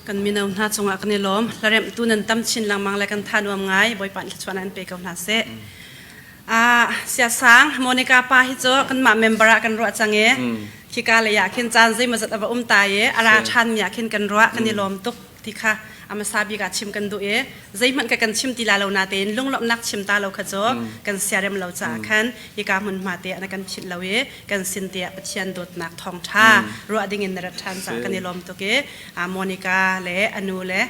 Kan mino hna cungah kan i lawm. Hlaremhtu nan tam chin lengmang le kan tha nuam ngai. Bawipa nih thluachuah nan pe ko hna seh. Ah, siasang Monica pa hi cu kanmah member ah kan ruah cang i khika lei ah khin caan zeimawzat a va um ta i a ra ṭhan mi ah khin kan ruah kan i lawm tuk ti kha a hmasa bik ah chim kan duh i zeihmanh ka kan chim ti la lo natein lunglawmhnak chim ta lo kha cu kan siarem lo caah khan hika hmunhma te ah na kan philh lo i kan sin te ah Pathian dawtnak thawngṭha ruah ding in na rat ṭhan caah kan i lawm tuk i Monica le a nu le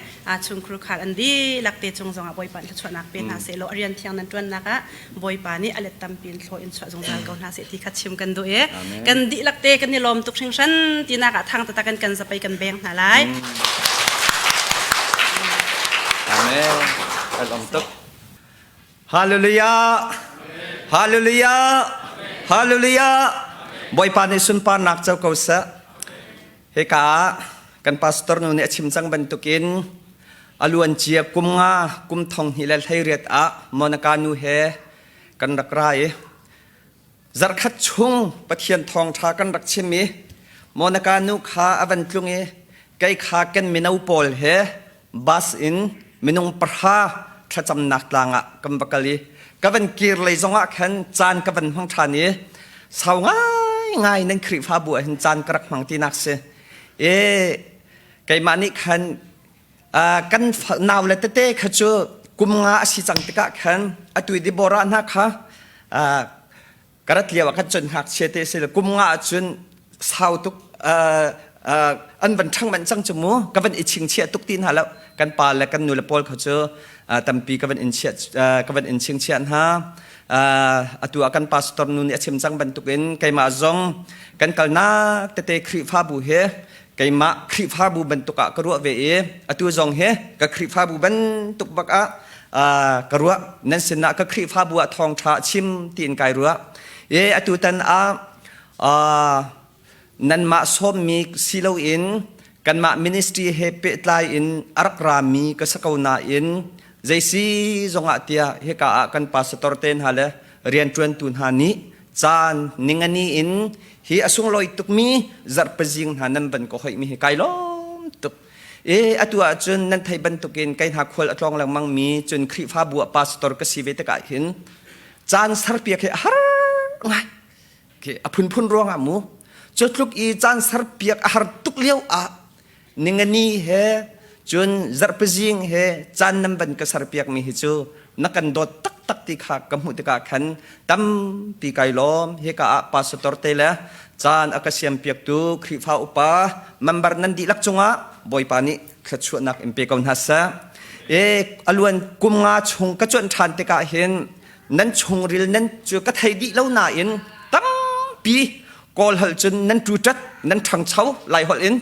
chungkhur khal an dihlak te cung zongah Bawipa nih thluachuahnak pe hna seh law a rian thiang nan ṭuannak ah Bawipa nih a let tampi in thlaw in chuah zungzal ko hna seh ti kha chim kan duh i kan dihlak te kan i lawm tuk hringhran tinak ah thang taktak in kan zapei kan beng hna lai. Amen. Kan lawm tuk. Hallelujah. Hallelujah. Hallelujah. Bawipa nih sunparnak co ko seh. Hika ah kan pastor nu nih a chim cang bantukin a luancia kum nga kum thong hnih le 18 ah Monica nu he kan rak ra i zarkhat chung Pathian thawngṭha kan rak chim i Monica nu kha a van tlung i kei kha kan mino pawl he bus in minung 10 thlacamnak tlang ah kan va kal i ka van kir lei zong ah khan caan ka van hmang ṭhan i sau ngaingai nan Khrihfabu ah hin caan ka rak hmang tinak si e keimah nih khan kan nau le tete kha cu kum nga a si cang tikah khan atu i Deborah hna kha ka rat lio ah khan cun ngakchia te si kum nga ahcun sau tuk an van ṭhang manh cang cu mu ka van i chingchiah tuk ti hna lo kan pa le kan nu le pawl kha cu tampi ka van in chiah ka van in chingchiah hna atu ah kan pastor nu nih a chim cang bantukin keimah zong kan kalnak tete Khrihfabu he keimah Khrihfabu bantuk ah ka ruah ve i atu zong hi ka Khrihfabu bantuk bak ah ka ruah nan sinah ka Khrihfabu ah thawngṭha chim tiin kai ruah i atu tan ah nanmah sawmmi si loin kanmah ministry he pehtlai in a rak rami ka si ko nain zeisi zongah tiah hika ah kan pastor te hna le rianṭuantu hna nih caan ningani in hi a sunglawi tukmi zarhpazing hna nan van ka hoihmi hi kai lawm tuk e atu ahcun nan thei bantukin kai hna khual a tlawng lengmang mi cun Khrihfabu ah pastor ka si ve tikah hin caan serpiak hi a har ngai khi a phunphun ruangah mu cu tluk i caan serpiak a har tuk lio ah ningani he cun zarhpazing he caan nan van ka serpiak mi hi cu na kan dawt taktak ti kha ka hmuh tikah khan tampi kai lawm hika ah pastor te le caan a ka siampiaktu Khrihfa upa member nan dihlak cungah Bawipa nih thluachuahnak in pe ko hna seh e aluan kum nga chung ka cuanh ṭhan tikah hin nan chungril nan cu ka thei dih lo nain tampi kawl holh cun nan ṭuṭat nan ṭhangcho lai holh in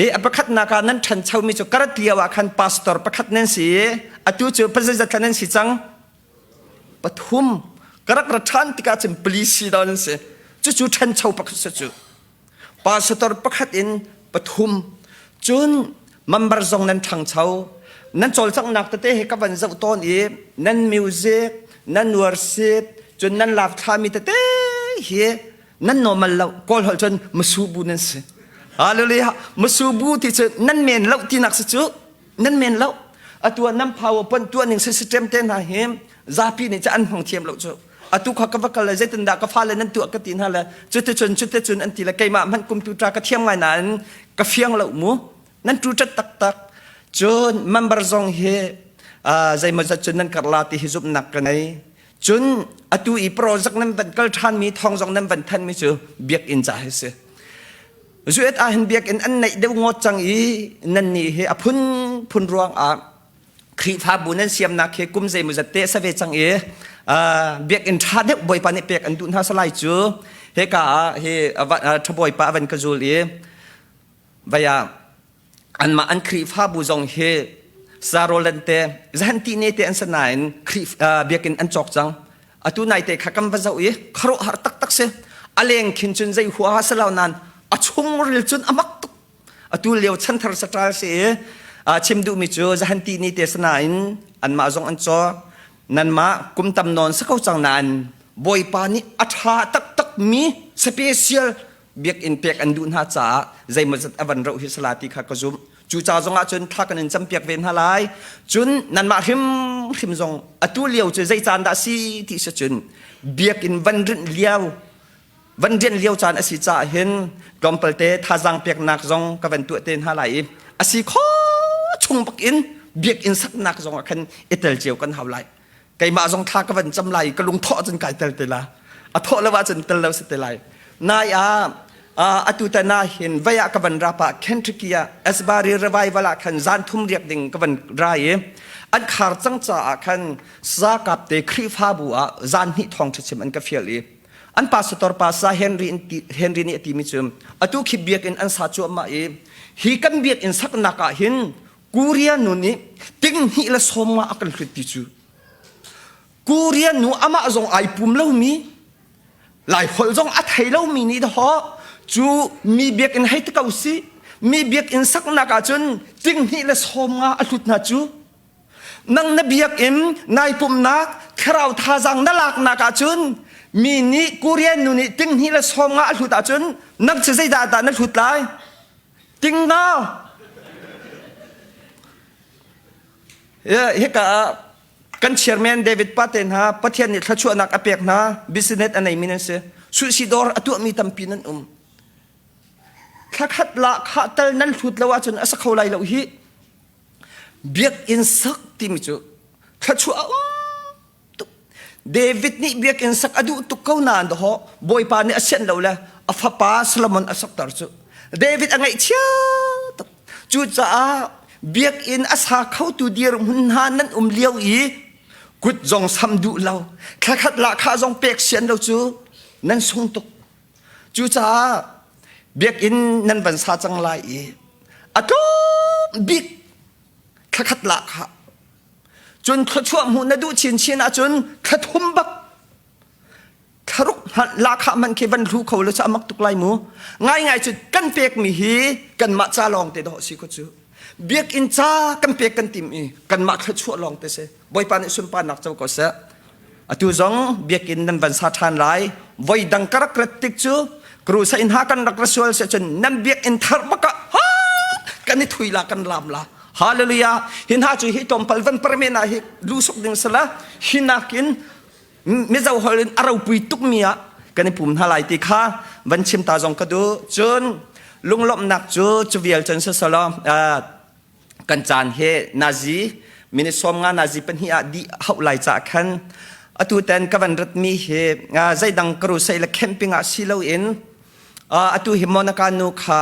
i a pakhatnak ah nan ṭhancho mi cu karat lio ah khan pastor pakhat nan si i atu cu pazeizat nan si cang pathum ka rak ra ṭhan tikah cun police do nan si cucu ṭhancho pakhat si cu pastor pakhat in pathum cun member zong nan ṭhangcho nan cawlcanghnak tete he ka van zoh tawn i nan music nan worship cun nan lak thlami tete hi nan normal lo kawl holh cun masubu nan si hallelujah masubu ti cu nan men lo tinak si cu nan men lo atu nan power point tuah ning system te hna hi zapi nih cu an hmang thiam lo cu atu kha ka va kal le zeitindah ka fale nan tuah ka ti hna le cuticun cuticun an ti le keimah hmanh computer ka thiam ngai nain ka fiang lo mu nan tu ṭat taktak cun member zong hi zeimawzat cun nan karla ti hi zumhnak ka ngei cun atu i project nan van kal ṭhan mi thawng zong nan van than mi cu biakinn ca hi si zuet ah hin biakinn an neih deuh ngawt cang i nan nih hi a phun phun ruang ah Khrihfabu nan siamnak hi kum zeimawzat te a sa ve cang i biakinn ṭha deuh Bawipa nih pek an duh hna salai cu hika ah hi ṭhabawipa a van ka zul i vaya anmah an Khrihfabu zong hi Sarolan te zahan ti ne te an sa nain biakinn an cawk cang atu nai te kha kan va zoh i khuaruahhar taktak si a leng khin cun zei huaha si lo nain a chungril cun a mak tuk atu lio chanthar saṭal si i chim duhmi cu zahan ti ni te sanain anmah zong an caw nanmah kum tam nawn si ko cang nain Bawipa nih a ṭha taktak mi special biakinn pek an duh hna caah zeimawzat a van roh hi sala ti kha ka zumh. Cu ca zong ah cun thla kan in campiak ve hna lai. Cun nanmah hrimhrim zong atu lio cu zei caan dah si ti si cun biakinn van rinh lio van rian lio caan a si caah hin tlawmpalte thazaang peknak zong ka van tuah te hna lai i a si kho chung bak in biakinn saknak zong ah khan i tel cio kan hau lai. Keimah zong thla ka van cam lai i ka lung thawh cun kai tel te la. A thawh lo ahcun tel lo si te lai. Nai ah atu tan ah hin vei ah ka van ra pah Kentucky ah Asbury Revival ah khan zan thum riak ding ka van ra i an khar cang caah khan sakap te Khrihfabu ah zan hnih thawng chim an ka fial i an pastor pa sa Henry Henry nih a timi cu atu khi biakinn an sa cuahmah i hi kan biakinn saknak ah hin Korea nu nih ting hnih le sawm nga a kan hlut ti cu Korea nu amah zong ai pum lomi Lai holh zong a thei lomi nih dahawh cu mi biakinn hei ti ko si mi biakinn saknak ah cun ting hnih le sawm nga a hlut hna cu nang na biakinn nai pumnak thlarau thazaang na laknak ah cun mi nih Korean nu nih ting hnih le sawm nga a hlut ahcun nang cu zeidah dah na hlut lai ting nga hika ah kan chairman David Pate hna Pathian nih thluachuahnak a pek hna business a neimi nan si suhsi dawr a tuahmi tampi nan um thlakhat la kha tal nan hlut lo ahcun a sa kho lai lo hi biakinn sak timi cu thluachuah a um tuk David nih biakinn sak a duh tuk ko nain dawh Bawipa nih a sianh lo le a fapa Solomon a sakter cu David a ngaihchia tuk cucaah biakinn a sa khotu dirhmun hna nan um lio i kut zong sam duh lo thlakhat lahkhah zong pek sian lo cu nan sung tuk cucaah biakinn nan van sa cang lai i a tlawm bik thlakhat lahkhah cun thluachuah hmuh na duh chinchin ahcun thlathum bak thlaruk lahkhah hmanh khi van hlu kho lo cu a mak tuk lai mu ngaingai cu kan pekmi hi kanmah ca lawng te dawh si ko cu biakinn ca kan pek kan tim i kanmah thluachuah lawng te si bawipa nih sunparnak co ko seh atu zong biakinn nan van sa ṭhan lai voi dang ka rak rat tik cu krusa in ha kan rak ra sual se cun nan biakinn thar baka ha kan i thui la kan lam la hallelujah hin ha cu hi tlawmpal van permen ah hi lusuk ding sala hinakin Mizo holh in a ropui tukmi ah kan i pum hna lai ti kha van chim ta zong ka duh. Cun lunglawmhnak cu cu vial cun siselaw kan caan hi nazi minute 50 nazi pahnih ah dih hauh lai caah khan atu ten ka van ratmi hi zeidang crusade le camping ah si loin atu hi Monica nu kha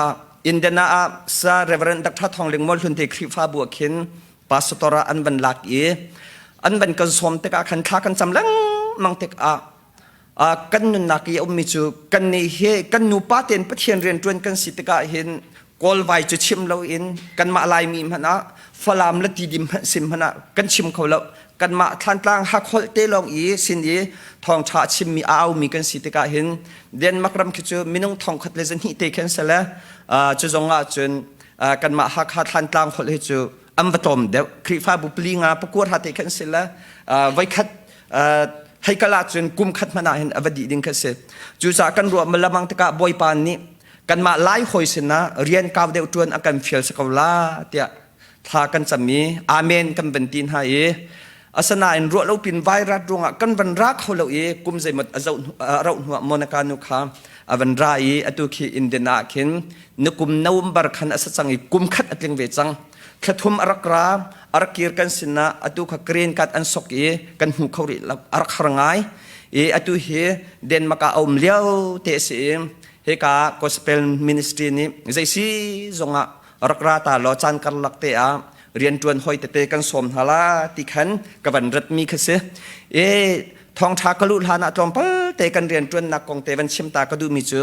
Indiana ah sa Reverend Dr. Thong Ling Mual Hlun te Khrihfabu ah khin pastor ah an van lak i an van kan sawm tikah khan thla kan cam lengmang tikah kan nunnak i a ummi cu kan nih hi kan nupa tein Pathian rianṭuan kan si tikah hin Kawlvai cu chim loin kanmah Laimi hmanh ah Falam le Tidim hmanh sim hmanh ah kan chim kho lo kanmah Thlantlang Hakholh te lawng i sin i thawngṭha a chimmi a aumi kan si tikah hin Denmark ram khi cu minung thongkhat le zahnih te khin sele cu zong ah cun kanmah Hakha Thlantlang holh hi cu an va tlawm deuh Khrihfabu pali nga pakuar ha te khan si le voikhat hei kal ahcun kum khat hmanh ah hin a va dih ding kha si cucaah kan ruah lamang tikah Bawipa nih kanmah lai hawi sinah rian kau deuh ṭuan a kan fial si ko la tiah thla kan cam i amen kan van ti hna i asinain ruah lo pin vairat ruangah kan van ra kho lo i kum zeimaw a zoh a rauh hnuah Monica nu kha a van ra i atu khi Indian ah khin nukum November khan a sa cang i kum khat a tling ve cang thlathum a rak ra a rak kir kan sinah atu kha green card an sok i kan hmu kho rih lo a rak har ngai i atu hi Denmark ah a um lio te a si i hika gospel ministry nih zeisi zongah rak ra ta law caan karlak te ah rianṭuan hoi tete kan sawm hna la ti khan ka van ratmi kha si e thawngṭha ka luh hlan ah tlawmpal te kan rianṭuannak kong te van chim ta ka duhmi cu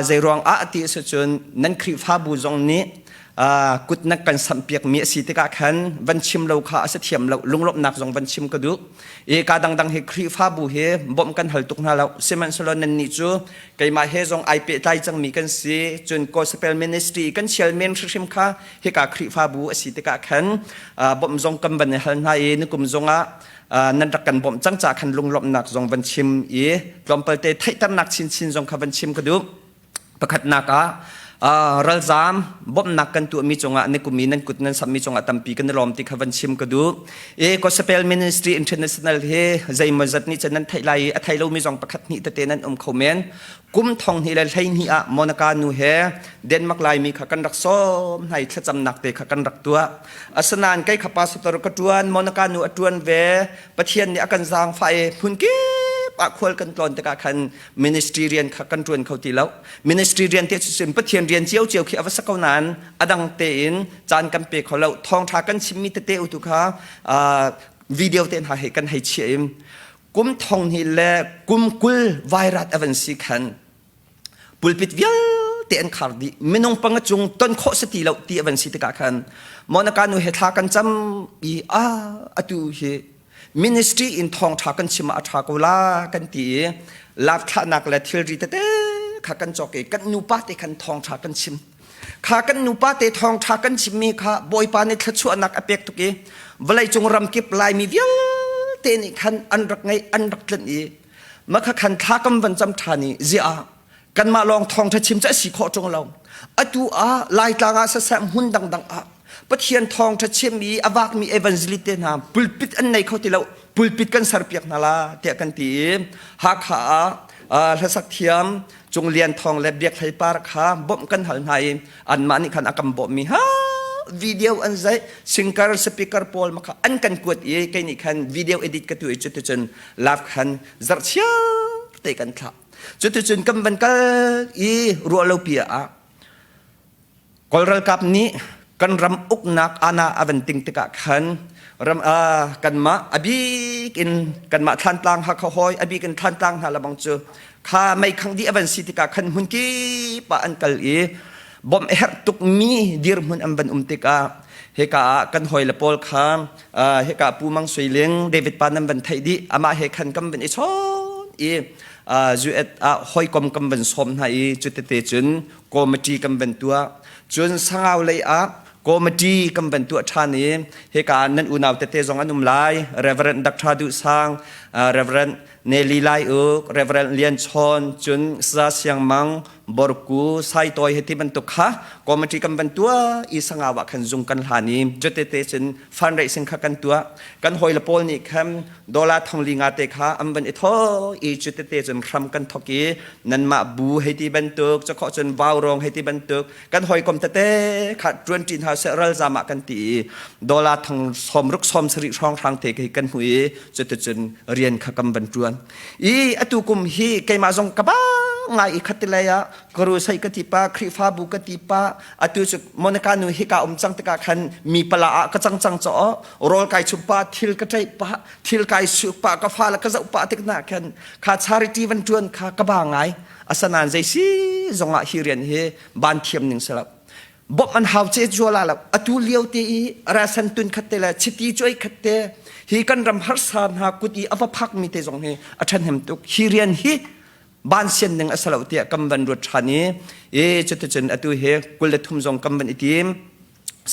zeiruang ah ti a si cun nan Khrihfabu zong nih kut na kan samhpiakmi a si tikah khan van chim lo kha a si thiam lo lunglawmhnak zong van chim ka duh i ka dangdang hi Khrihfabu hi bawmh kan hal tuk hna lo sihmanhsehlaw nannih cu keimah he zong ai pehtlai cangmi kan si cun gospel ministry kan chial men hrimhrim kha hika Khrihfabu a si tikah khan bawmh zong kan van i hal hna i nikum zongah nan rak kan bawmh cang caah khan lunglawmhnak zong van chim i tlawmpalte theihternak chinchin zong kha van chim ka duh pakhatnak ah. Ralzaam bawmhnak kan tuahmi cungah nikum i nan kut nan sammi cungah tampi kan i lawm ti kha van chim ka duh. I Gospel Ministry International hi zeimawzat nih cun nan theih lai i a thei lomi zong pakhat hnih tete nan um kho men. Kum thong hnih le 12 ah Monica nu he Denmark Laimi kha kan rak sawm hna i thlacamnak te kha kan rak tuah. Asinain kei kha pastor ka ṭuan, Monica nu a ṭuan ve. Pathian nih a kan zaangfah i hmun kip ah khual kan tlawn tikah khan ministry rian kha kan ṭuan kho ti lo. Ministry rian te cu Pathian rian ciocio khi a va sa ko nain a dang tein caan kan pe kho lo. Thawngṭha kan chimmi tete u tu kha video te hna he kan hei chiah i kum thong hnih le kum 20 vairat a van si khan pulpit vialte an khar dih. Minung panga cung ton khawh si ti lo ti a van si tikah khan Monica nu he thla kan cam i a atu hi ministry in thawngṭha kan chim ah a ṭha ko la kan ti i lak thlahnak le thilri tete kha kan cawk i kan nupa te khan thawngṭha kan chim. Kha kan nupa te thawngṭha kan chimmi kha Bawipa nih thluachuahnak a pek tuk i vawleicung ramkip Laimi vialte nih khan an rak ngeih an rak tlinh i makha khan thla kam van cam ṭhan i ziah kanmah lawng thawngṭha chim cu a si khawh ṭung lo. Atu ah Laitlang ah siseh hmun dangdang ah Pathian thawngṭha chim i a vakmi evangelist te hna pulpit an nei kho ti lo, pulpit kan serpiak hna la tiah kan ti i Hakha ah hlasak thiam Cung Lian Thawng le Biak Hlei Par kha bawmh kan hal hna i anmah nih khan a kan bawmhmi ha video an zaih, singer speaker pawl ma kha an kan kuat i kei nih khan video edit ka tu i cuticun love khan zarh chiar te kan thlah. Cuticun kan van kal i ruah lo pi ah Kawl ralkap nih kan ram uknak ana a van ting tikah khan ram kanmah a bik in kanmah Thlantlang Hakha hawi a bik in Thlantlang hna lebang cu kha meikhang dih a van si tikah khan hmun kip ah an kal i bawmh a herh tukmi dirhmun an van um tikah hika ah kan hawile pawl kha hika Pu Mang Sui Ling David pa nan van theih dih amah he khan kan van i chawn i US ah hawikom kan van sawm hna i cutete cun committee kan van tuah. Cun Sangau lei ah committee kan van tuah ṭhan i hika ah nan unau tete zong an um lai. Reverend Dr. Duh Sang, Reverend Nelly Lai Uk, Reverend Lian Chawn, cun Sa Siang Mang, Borku, Sai Tawi he ti bantuk kha committee kan van tuah i Sangau ah khan zung kan hlan i cutete cun fundraising kha kan tuah. Kan hawile pawl nih khan dollar thong li nga te kha an van i thaw i cutete cun hram kan thok i nanmah bu hei ti bantuk cakhawh cun vaurawng hei ti bantuk kan hawikom tete kha ṭuanṭi hna seh ralzam ah kan ti i dollar thong sawmruk 70 hrawnghrang te khi kan hmu i cuticun rian kha kan van ṭuan i atu kum hi keimah zong ka ba ngai i khatilei ah Karusai ka ti pa Khrihfabu ka ti pa atu cu Monica nu hika um cang tikah khan mi pala ah ka cang cang caw rawl kai chum pa thil ka ṭaih pa thil kai suk pa ka fa le ka zoh pa tik na khan kha charity van ṭuan kha ka ba ngai. Asanan zei si zongah hi rian hi ban thiam ning salap bawmh an hau che zuala lo. Atu lio te i rasan tun khat te le chiti chuai khat te hi kan ram harsa hna kut i ava phak mi te zong hi a ṭhahnem tuk. Hi rian hi ban sian ning a si lo tiah kan van ruat ṭhan i e cuticun atu hi 23 zong kan van i tim.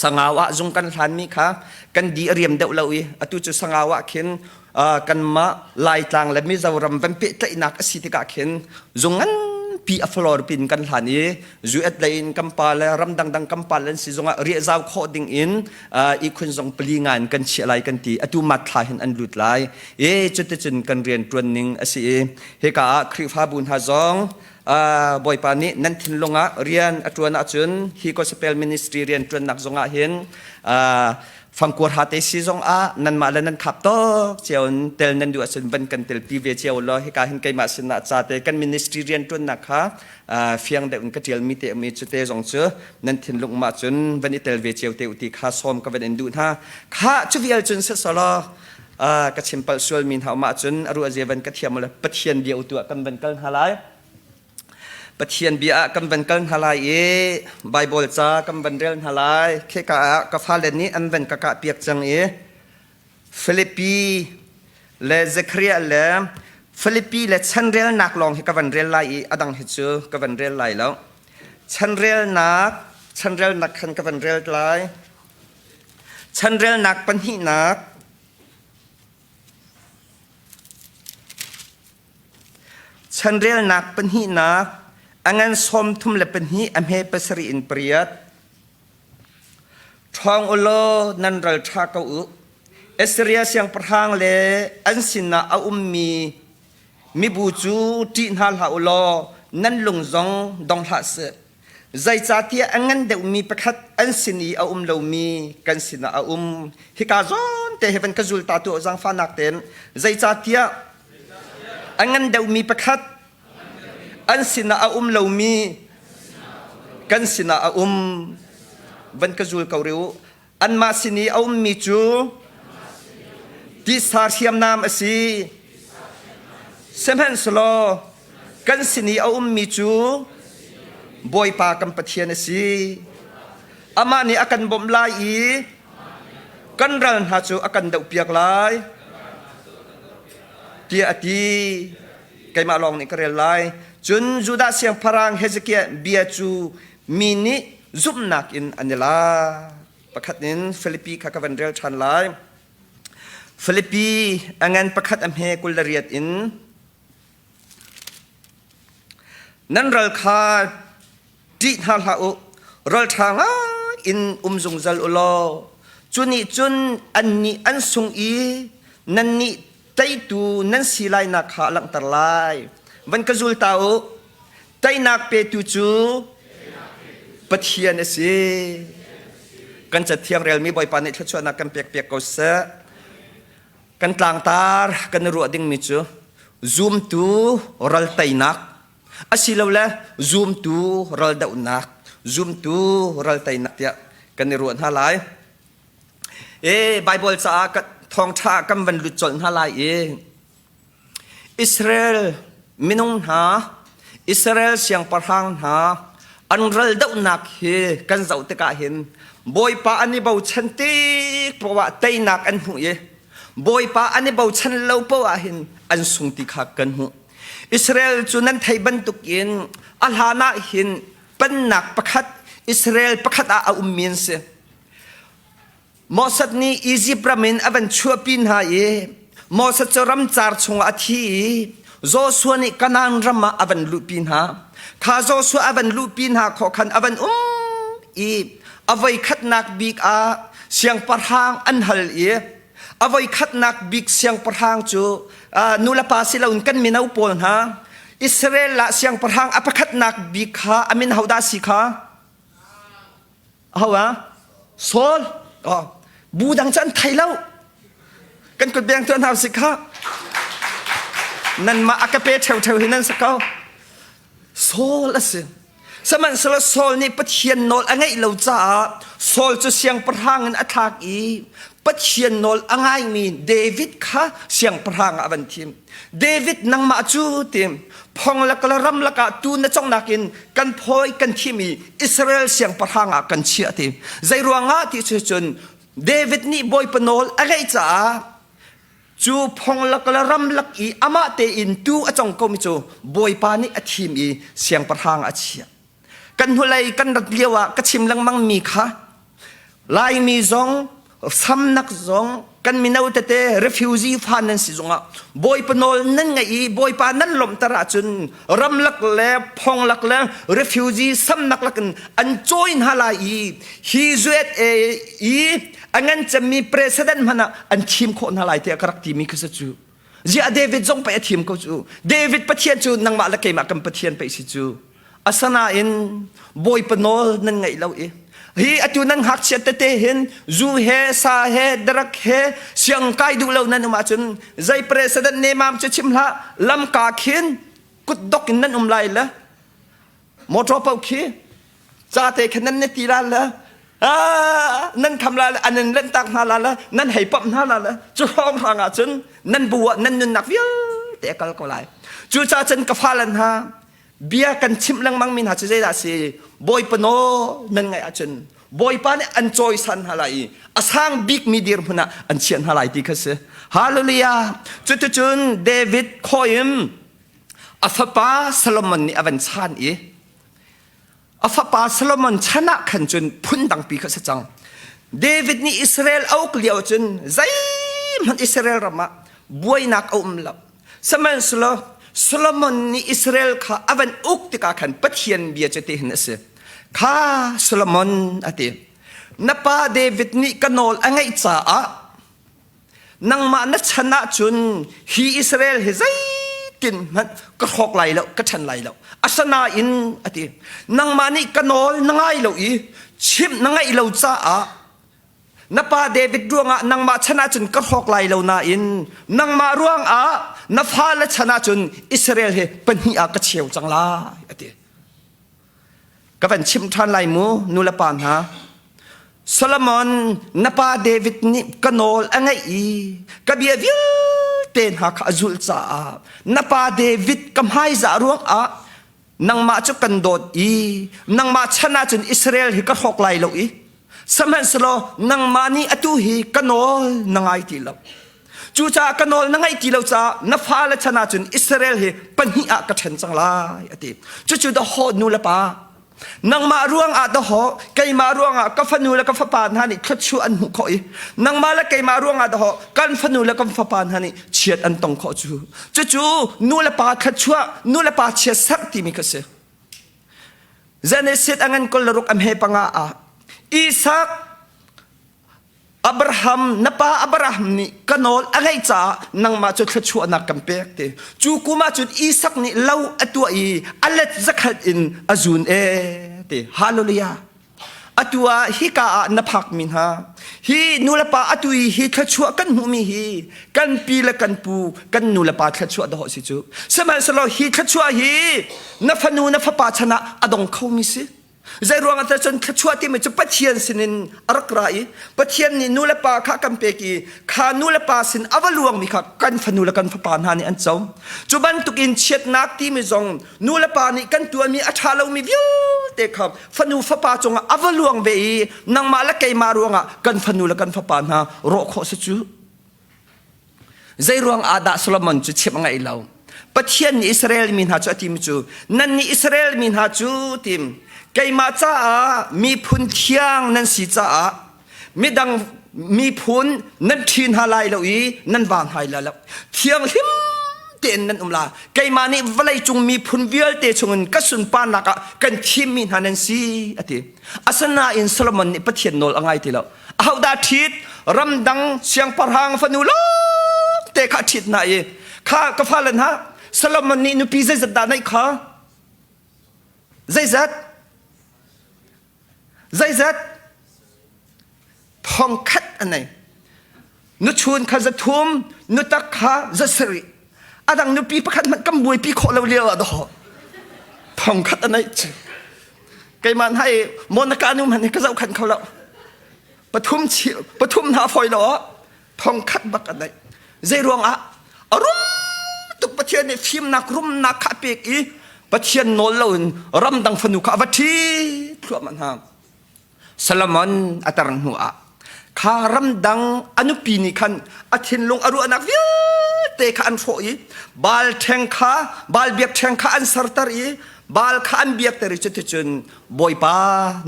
Sangau ah zung kan hlanmi kha kan di a riam deuh lo i atu cu Sangau ah khin kanmah Laitlang le Mizoram van pehtlaihnak a si tikah khin zung nganpi a floor pin kan hlan i US lei in kan pa le ram dangdang kan pa le an si zongah riahzau khawh ding in ihkhun zong pali nga in kan chiah lai kan ti. Atu mat thla hin an lut lai e. Cuticun kan rian ṭuan ning a si i hika ah Khrihfabu hna zong Bawipa nih nan thinlung ah rian a ṭuan ahcun hi gospel ministry rian ṭuannak zongah hin fangkuar hate si zong ah nanmah le nan khap tawk cio in tel nan duh ahcun van kan telpi ve cio law hika hin keimah sinah ca te kan ministry rian ṭuannak kha fiang deuh in ka ṭialmi te mi cu te zong cu nan thinlung mah cun van i tel ve cio te u ti kha sawm ka van in duh hna. Kha cu vial cun sisalaw ka chim palh sualmi hna um ahcun a ruah zia van ka thiam le Pathian bia tu ah kan van kal hna lai. Pathian bia ah kan van kal hna lai i Bible ca kan van rel hna lai. Kheka ah ka fale nih an van ka kah piak cang i Filipi le Zekhariah le Filipi le chanrelnak lawng hi ka van rel lai i a dang hi cu ka van rel lai lo. Chanrelnak chanrelnak khan ka van rel lai. Chanrelnak pahnihnak Chanrelnak pahnihnak. A ngan 32 a hme pasarih in pariat. Ṭhawng u law nan ral ṭha ko u. Assyria siangpahrang le an sinah a ummi mibu cu ṭih hna hlah u law nan lung zong dong hlah seh. Zeicahtiah a ngan deuhmi pakhat an sin i a um lomi kan sinah a um. Hika zawn te he van ka zul ta tuah zaangfahnak tein. Zeicahtiah a ngan deuhmi pakhat an sinah a um lomi kan sinah a um. Van ka zul ko rih u. Anmah sin i a ummi cu tisa hriamnam a si. Sihmanhsehlaw kan sin i a ummi cu Bawipa kan Pathian a si. Amah nih a kan bawmh lai i kan ral hna cu a kan dohpiak lai tiah a ti. Keimah lawng nih ka rel lai. Cun Judah siangpahrang Hezekiah bia cu mi nih zumhnak in an i lak. Pakhat in Filipi kha ka van rel ṭhan lai. Filipi a ngan pakhat a hme 28 in nan ral kha ṭih hna hlah u, ralṭha ngai in um zungzal u law cu nih cun annih an sung i nannih teitu nan si lainak kha a langhter lai. Van ka zul ta u, Teinak petu cu Pathian a si. Kan cathiang relmi Bawipa nih thluachuahnak kan pekpiak ko seh. Kan tlangtar kan i ruah dingmi cu zumtu ral teinak asilole zumtu ral dohnak, zumtu ral teinak tiah kan i ruah hna lai. E Bible caah thawngṭha kan van lut colh hna lai i Israel minung hna, Israel siangpahrang hna an ral dohnak hi kan zoh tikah hin Bawipa an i bochan tik poah ah teinak an hmuh i Bawipa an i bochan lo poah ah hin an sung ti kha kan hmuh. Israel cu nan theih bantukin a hlan ah hin pennak pakhat Israel pakhat ah a ummi an si. Moses nih Izipt ram in a van chuahpi hna i Moses cu ramcar chungah a thi i Joshua nih Kanaan ram ah a van luhpi hna. Kha Joshua a van luhpi hna khawh khan a van um i a voikhatnak bik ah siangpahrang an hal i a voikhatnak bik siangpahrang cu nulepa si loin kan mino pawl hna Israel ah siangpahrang a pakhatnak bik kha a min hodah si kha? Aho ah? Saul. Oh, bu dang cu an thei lo. Kan kut beng tuan hau si kha. Nanmah a ka pe ṭheu ṭheu hi nan si ko. Saul a si. Sihmanhsehlaw Saul nih Pathian nawl a ngeih lo caah Saul cu siangpahrang in a thlak i Pathian nawl a ngaimi David kha siangpahrang ah a van thim. David nangmah cu tim phong lak le ram lakah tu na congnak in kan phawi kan thim i Israel siangpahrang ah kan chiah ti. Zei ruangah ti cu cun David nih Bawipa nawl a ngeih caah cu phong lak le ram lak i amah tein tu a cong komi cu Bawipa nih a thim i siangpahrang a chiah. Kan hnulei kan rat lio ah ka chim lengmang mi kha Laimi zong samnak zong kan mino tete refugee fa nan si zongah Bawipa nawl nan ngaih i Bawipa nan lawmhter ahcun ramlak le phonglak le refugee samnak lakin an cawi hna lai i hi USA i a ngan cemmi president hmanh ah an thim khawh hna lai tiah ka rak timi kha si cu. Ziah David zong pei a thim ko cu. David Pathian cu nangmah le keimah kan Pathian pei si cu. Asanain Bawipa nawl nan ngaih lo i hi atu nan ngakchia tete hin zu he sa he drug he siang kai duh lo nan um ahcun zei president nemam cu chim hlah lamka khin kutdok in nan um lai le motor paoh khi ca te khan nan ne ti la le nan kham la le an in lentak hna la le nan hei pamh hna la le cu hrawng hrang ah cun nan bu ah nan nunnak vialte a kal ko lai cu ca cun ka fale hna bia kan chimh lengmang mi hna cu zeidah si bawipa nawl nan ngaih ahcun bawipa nih an cawisan hna lai i a sang bikmi dirhmun ah an chiah hna lai ti kha si hallelujah cuticun David khoim a fapa Solomon nih a van chan i a fapa Solomon chan ah khan cun phundangpi kha si cang David nih Israel a uk lio cun zeihmanh Israel ram ah buainak a um lo sihmanhsehlaw. Solomon nih Israel kha a van uk tikah khan Pathian bia cu tihin a si. Kha Solomon a ti. Na pa David nih ka nawl a ngaih caah nangmah na chan ahcun hi Israel hi zeitin hmanh ka hrawk lai lo, ka ṭhen lai lo. Asinain a ti. Nangmah nih ka nawl na ngai lo i chimh na ngaih lo caah Na pa David ruangah nangmah chan ahcun ka hrawk lai lo nain nangmah ruangah na fale chan ahcun Israel hi pahnih ah ka cheu cang lai a ti. Ka van chimh ṭhan lai mu nu le pa hna. Solomon na pa David nih ka nawl a ngaih i ka bia vialte hna kha a zulh caah na pa David ka hmaizah ruangah nangmah cu kan dawt i nangmah chan ahcun Israel hi ka hrawk lai lo i sihmanhsehlaw nangmah nih atu hi ka nawl na ngai ti lo. Cucaah ka nawl na ngaih ti lo caah na fale chan ahcun Israel hi pahnih ah ka ṭhen cang lai a ti. Cucu dahawh nu le pa nangmah ruangah dahawh keimah ruangah ka fanu le ka fapa hna nih thluachuah an hmuh khawh i nangmah le keimah ruangah dahawh kan fanu le kan fapa hna nih chiat an tong khawh cu. Cucu nu le pa thluachuah nu le pa chiatserh timi kha si. Genesis a ngan kol le ruk a hme panga ah Isak Abraham na pa Abraham nih ka nawl a ngeih caah nangmah cu thluachuahnak kan pek ti. Cu kum ah cun Isak nih lo a tuah i a let zakhat in a zun e ti. Hallelujah. Atu ah hika ah na phakmi hna hi nulepa atu i hi thluachuah kan hmuhmi hi kan pi le kan pu kan nulepa thluachuah dawh si cu. Sihmanhsehlaw hi thluachuah hi na fanu na fapa chan ah a dong khomi si. Zei ruangah dah cun thluachuah timi cu Pathian sinin a rak ra i Pathian nih nu le pa kha kan pek i kha nu le pa sin a va luangmi kha kan fanu le kan fapa hna nih an co. Cu bantukin chiatnak timi zong nu le pa nih kan tuahmi a ṭha lomi vialte kha fanu fapa cungah a va luang ve i nangmah le keimah ruangah kan fanu le kan fapa hna rawh khawh si cu. Zei ruang ah dah Solomon cu chimh a ngaih lo? Pathian nih Israel mi hna cu a timi cu nannih Israel mi hna cu tim keimah caah miphun thiang nan si caah midang miphun nan ṭhi hna lai lo i nan va hna lai lo thianghlim tein nan um la keimah nih vawleicung miphun vialte chungin ka sunparnak ah kan thimmi hna nan si a ti asinain Solomon nih Pathian nawl a ngai ti lo Ahodah ṭhit? Ramdang siangpahrang fanu lawngte kha a ṭhit hna i kha ka fale hna Solomon nih nupi zeizat dah neih kha? Zeizat? Zeizat? Thong khat a nei. Nuchun kha za thum, nutak kha za sarih. A dang nupi pakhat hmanh kan buaipi khawh lo lio ah dawh. Thong khat a neih cu. Keimah hna i Monica nu hmanh hi ka zohkhenh kho lo. Pathum pathum hna fawi lo thong khat bak a neih. Zei ruangah a rum tuk Pathian nih fimnak rumnak kha a pek i Pathian nawl loin ramdang fanu kha a va ṭhi thluahmah hna. Solomon a tar hnu ah kha ramdang a nupi nih khan a thinlung a ruahnak vialte kha an hrawh i Baal ṭheng kha Baal biakṭheng kha an serter i Baal kha an biakter i cuticun Bawipa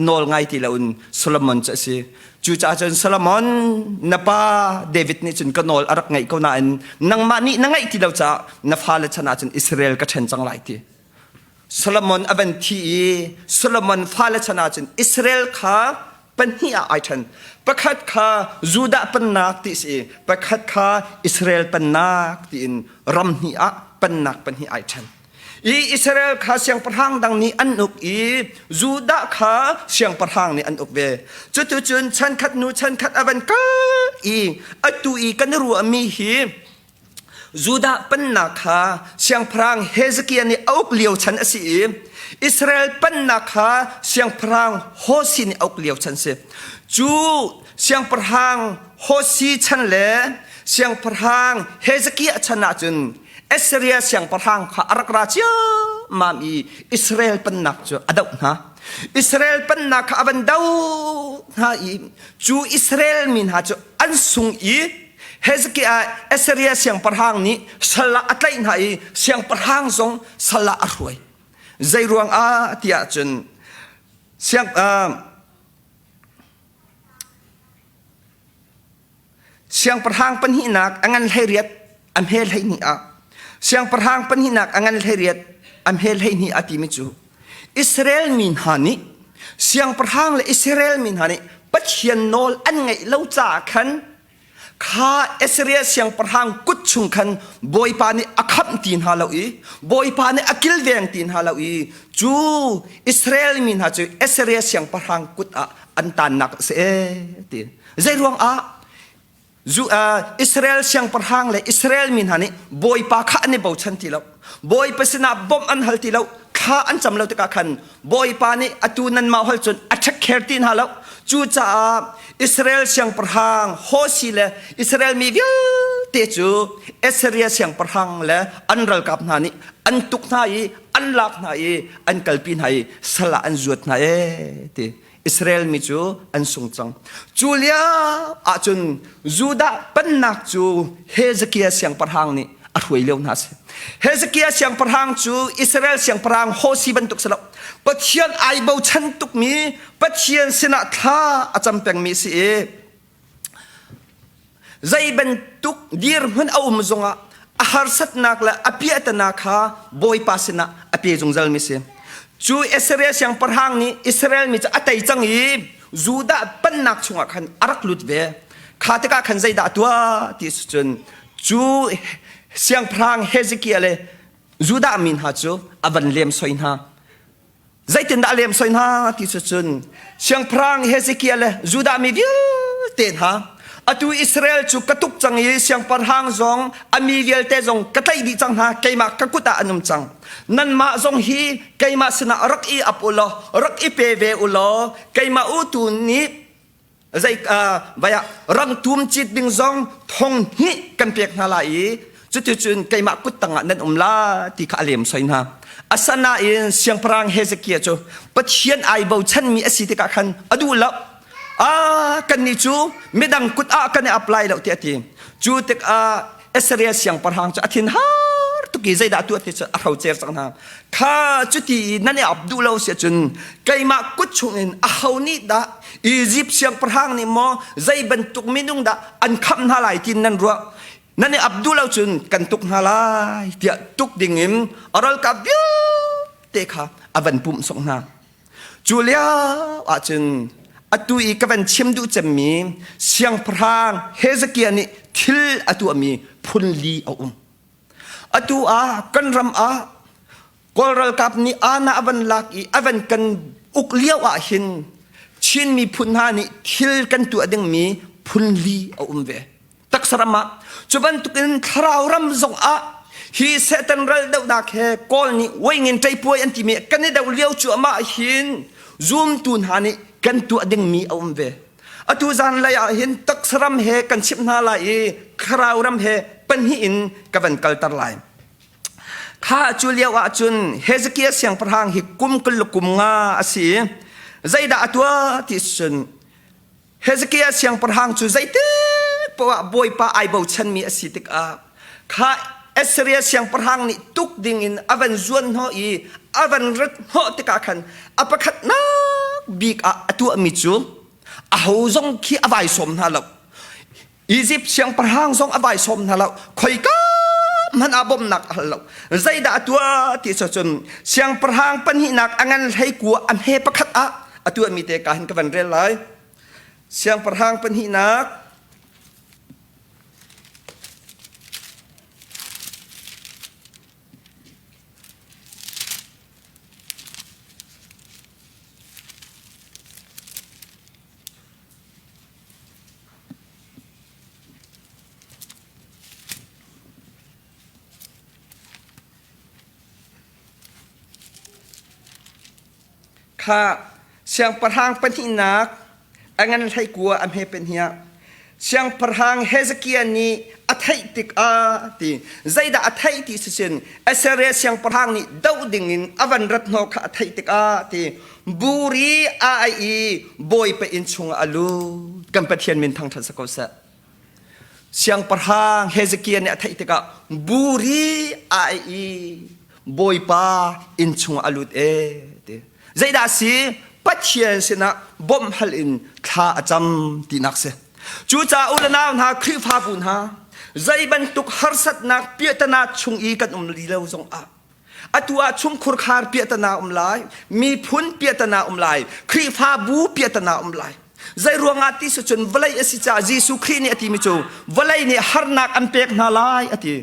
nawl ngai ti loin Solomon cu a si. Cucaah cun Solomon na pa David nih cun ka nawl a rak ngaih ko nain nangmah nih na ngaih ti lo caah na fale chan ah cun Israel ka ṭhen cang lai ti. Solomon a van thi i Solomon fale chan ahcun Israel kha pahnih ah ai ṭhen. Pakhat kha Judah pennak ti si i pakhat kha Israel pennak tiin ram hnih ah pennak pahnih ai ṭhen. I Israel kha siangpahrang dang nih an uk i Judah kha siangpahrang nih an uk ve. Cuticun chankhat hnu chankhat a van kal i atu i kan i ruahmi hi Judah pennak kha siangpahrang Hezekiah nih a uk lio chan a si i Israel pennak kha siangpahrang Hosi nih a uk lio chan a si. Cu siangpahrang Hosi chan le siangpahrang Hezekiah chan ahcun Assyria siangpahrang kha a rak ra ciammam i Israel pennak cu a doh hna. Israel pennak kha a van doh hna i cu Israel mi hna cu an sung i Hezekiah Assyria siangpahrang nih sal ah a tlaih hna i siangpahrang zong sal ah a hruai. Zei ruang ah tiah cun siang siangpahrang pahnihnak a ngan 18 a hme 12 ah. Siangpahrang pahnihnak a ngan 18 a hme 12 a timi cu Israel mi hna nih siangpahrang le Israel mi hna nih Pathian nawl an ngaih lo caah khan kha Assyria siangpahrang kut chung khan Bawipa nih a khamh ti hna lo i Bawipa nih a kilveng ti hna lo i cu Israel mi hna cu Assyria siangpahrang kut ah an tannak a si ee ti. Zei ruang ah Israel siangpahrang le Israel mi hna nih Bawipa kha an i bochan ti lo. Bawipa sinah bawmh an hal ti lo. Thla an cam lo tikah khan Bawipa nih atu nanmah hol cun a ṭhekher ti hna lo. Cucaah Israel siangpahrang Hosi le Israel mi vialte cu Assyria siangpahrang le an ralkap hna nih an tuk hna i an lak hna i an kalpi hna i sal ah an zuat hna ee ti. Israel mi cu an sung cang. Cu lio ahcun Judah pennak cu Hezekiah siangpahrang nih a hruai lio hna a si. Hezekiah siangpahrang cu Israel siangpahrang Hosi bantuk si lo. Pathian ai bochan tukmi Pathian sinah thla a cam pengmi si i Zei bantuk dirhmun a um zongah a harsatnak le a piahtana kha Bawipa sinah a pe zungzalmi si. Cu Assyria siangpahrang nih Israel mi cu a tei cang i Judah pennak chungah khan a rak lut ve. Kha tikah khan zeidah a tuah ti si cun cu siangpahrang Hezekiah le Judah mi hna cu a van lemsoi hna. Zeitindah a lemsoi hna ti cu cun siangpahrang Hezekiah le Judah mi vialte hna atu Israel cu ka tuk cang i siangpahrang zong a mi vialte zong ka tlaih dih cang hna keimah ka kut ah an um cang nanmah zong hi keimah sinah rak i ap u law rak i pe ve u law keimah u tu nih zei vai ah rangtum cit ding zong thong hnih kan pek hna lai i cuticun keimah kut tangah nan um la ti kha a lem soi hna asanain siangpahrang Hezekiah cu Pathian ai bochanmi a si tikah khan a duh lo a kannih cu midang kut ah kan i apply lo ti a ti cu tikah Assyria siangpahrang cu a thin har tuk i zeidah tuah ti cu a hrocer cang hna kha cuti i nan i ap duh lo si ahcun keimah kut chungin aho nih dah Izipt siangpahrang nih maw zei bantuk minung dah an khamh hna lai tiin nan ruah nan i ap duh lo cun kan tuk hna lai tiah tuk dingin a ralkap vialte kha a van pumh sawk hna Cu lio ahcun atu i ka van chim duh cemmi siangpahrang Hezekiah nih thil a tuahmi phun li a um. Atu ah kan ram ah Kawl ralkap nih aana a van lak i a van kan uk lio ah hin Chin miphun hna nih thil kan tuah dingmi phun li a um ve. Taksa ram ah cu bantukin thlarau ram zong ah hi Satan ral dohnak he Kawl nih Waingin ṭeipuai an timi kan i doh lio cuahmah hin zumtu hna nih kan tuah dingmi a um ve. Atu zanlei ah hin taksa ram he kan chimh hna lai i thlarau ram he pahnih in ka van kalter lai. Kha cu lio ah cun Hezekiah siangpahrang hi kum 20 le kum nga a si i zeidah a tuah ti cun Hezekiah siangpahrang cu zeitik poah Bawipa ai bochanmi a si tikah kha Assyria siangpahrang nih tuk dingin a van zuan hnawh i a van rat hnawh tikah khan a pakhatnak bik ah a tuahmi cu aho zong khi a vai sawm hna lo. Izipt siangpahrang zong a vai sawm hna lo. Khoika hmanh ah bawmhnak a hal lo. Zeidah a tuah ti cun siangpahrang pahnihnak a ngan hlei kua a hme pakhat ah a tuahmi te ka hin ka van rel lai. Siangpahrang pahnihnak Kha siangpahrang pahnihnak a ngan hleikua a hme penhia. Siangpahrang Hezekiah nih a theih tikah ti zeidah a theih ti sisin Assyria siangpahrang nih doh dingin a van rat hnawh kha a theih tikah ti buri a ai i Bawipa inn chungah a lut. Kan Pathian min thangṭhat si ko seh. Siangpahrang Hezekiah nih a theih tikah buri a ai i Bawipa inn chungah a lut e ti. Zeidah a si? Pathian sinah bawmh hal in thla a cam tinak si. Cucaah u le nau hna Khrihfabu hna. Zei bantuk harsatnak piahtana chung i kan um li lo zongah atu ah chungkhur khar piahtana um lai, miphun piahtana um lai, Khrihfabu piahtana um lai. Zei ruangah ti si cun vawlei a si caah Jesuh Khrih nih a timi cu vawlei nih harnak an pek hna lai a ti.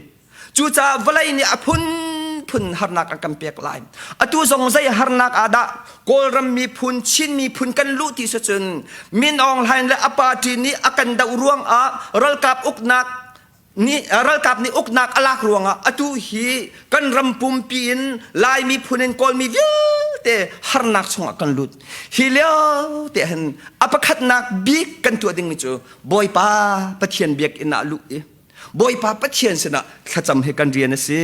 Cucaah vawlei nih a phunphun harnak an kan pek lai. Atu zong zei harnak ah dah Kawlram miphun, Chin miphun kan luh ti si cun Min Aung Hlaing le a party nih a kan doh ruangah ralkap uknak nih ralkap nih uknak a lak ruangah atu hi kan ram pumpi in Lai miphun in Kawlmi vialte harnak chungah kan lut. Hi lio te hin a pakhatnak bik kan tuah dingmi cu Bawipa Pathian biakinn ah luh i Bawipa Pathian sinah thlacam hi kan rian a si.